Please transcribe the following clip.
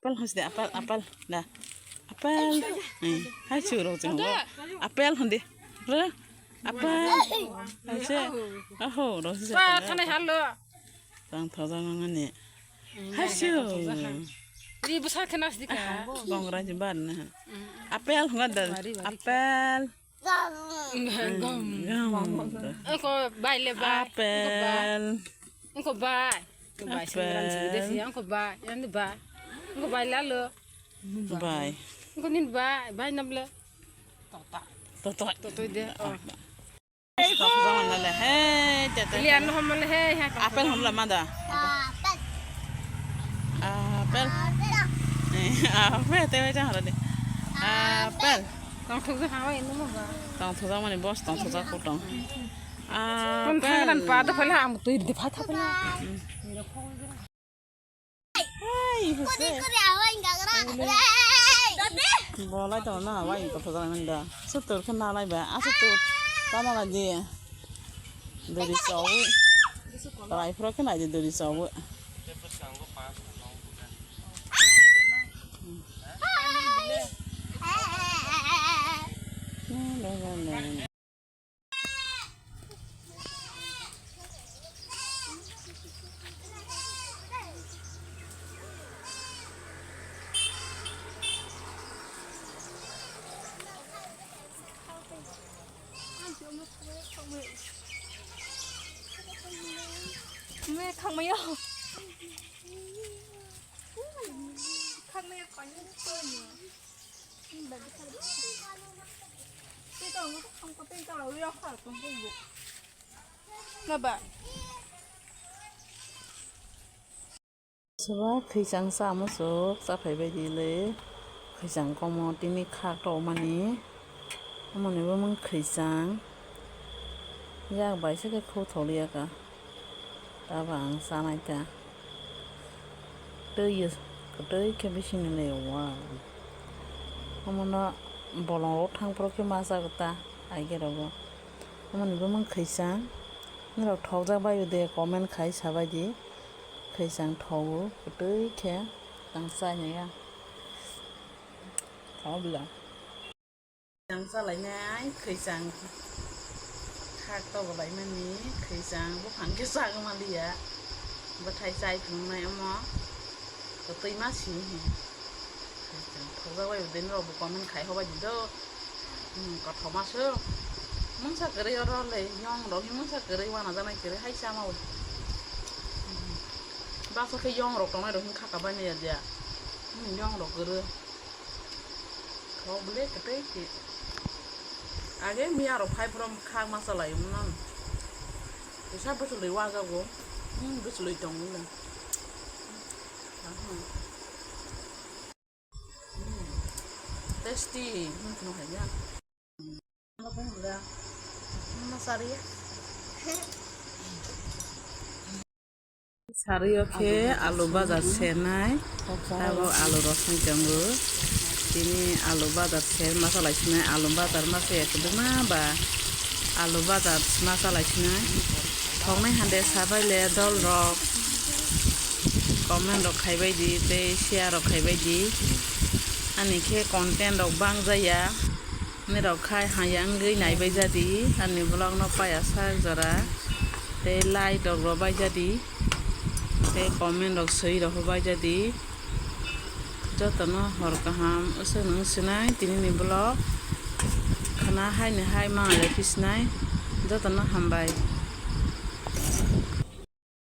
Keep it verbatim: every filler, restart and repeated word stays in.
Apple hos de, apple, apple, da. Apple. Eh, hai chu rok jeng bo. Apple hon de. Re. Apple. Hai che. Aho, rok se. Ba, thanai halo. Tang thoja mangani. Hai chu. Ri bwsa khe nas dikha. Kongra ji bar na. Apple hon da. Apple. Gam. Gam. Engko bai le bai. Apple. Engko bai. Engko bai. Apple. Sengkran sengkran si, engko bai. Yang di bai. Engko bai lalo. Bai. Engko nin bai. Bai nam le. Toto. Toto. Toto de. Oh. Stop zaman le. Hey, tete. Lian hom le hey. Apple hom la mada. Apple. Apple. Eh, apple te wai jang hara de. Apple. Tong thok jang hawa inu mo ba. Tong thok jang mani boss tong thok jang ko tong. Kon thang ran pa da phala am tui de pha tha phala. Hai, huse. Bolai tong na hawa ing tong thok jang mani da. Sutur khe na lai ba. Asutur. Tama la di. Dori sawi. Rai phro khe nai di dori sawi. Baba. Soba khwichang cha muchuk cha phai bai di le, khwichang komo tini khak rw mani, omo ni bumung khwichang, yak bai se khe khou thok liya kha, tabo ang cha nai kha, twi kwtwi khe bising ni le wow, omo no bolong rok thang phuru khe ma cha kha ta aige rogo, omo ni bumung khwichang, norok thok jak bai o de comment khai sa bai di. Khwichang thogo kwtwi khe tang chai ya. Thogo bwla. Khwichang chalainai khwichang khak togolaimani khwichang buphang khe chagwi manliya. Bwthai chai phunuknai omo kwtwi ma simi he. Thokjak bai bini rok bo comment khai hobai di do. Hmm, kothoma se. Mungsa kwrwi oro le yong rok hi mungsa kwrwi wana janai kwrwi hai sama bo. Basa khe yong rok tongnai rok hin khaka bai maya dia. Hmm, yong rok kwrwi. Thok bwle kwtwi khe. Age miya rok phai phrom khak ma chalai mano. Kisa bwswlwi wajago. Hmm, bwswlwi tongo le. Tasty, hmm, kheno hai ya. Ano khe hwnda. Ano sari. Sari o khe alu bajar senai. Abo alu rok song tongo. Tini alu bajar sen ma chalai sinai, alu bajar ma se kwbangma ba alu bajar ma chalai sinai. Thoknai hande sabai le dol rok comment rok khaibai di tei share rok khaibai di. Ani khe content rok bang jaya. Ani rok khai haya wngwi naibai jadi ani vlog no paya sak jora tei like rok rw bai jadi tei comment rok swi rw bai jadi. Jotono hor kaham aswk nung sinai tini ni vlog khna hai ni hai ma le phi sinai jotono hambai.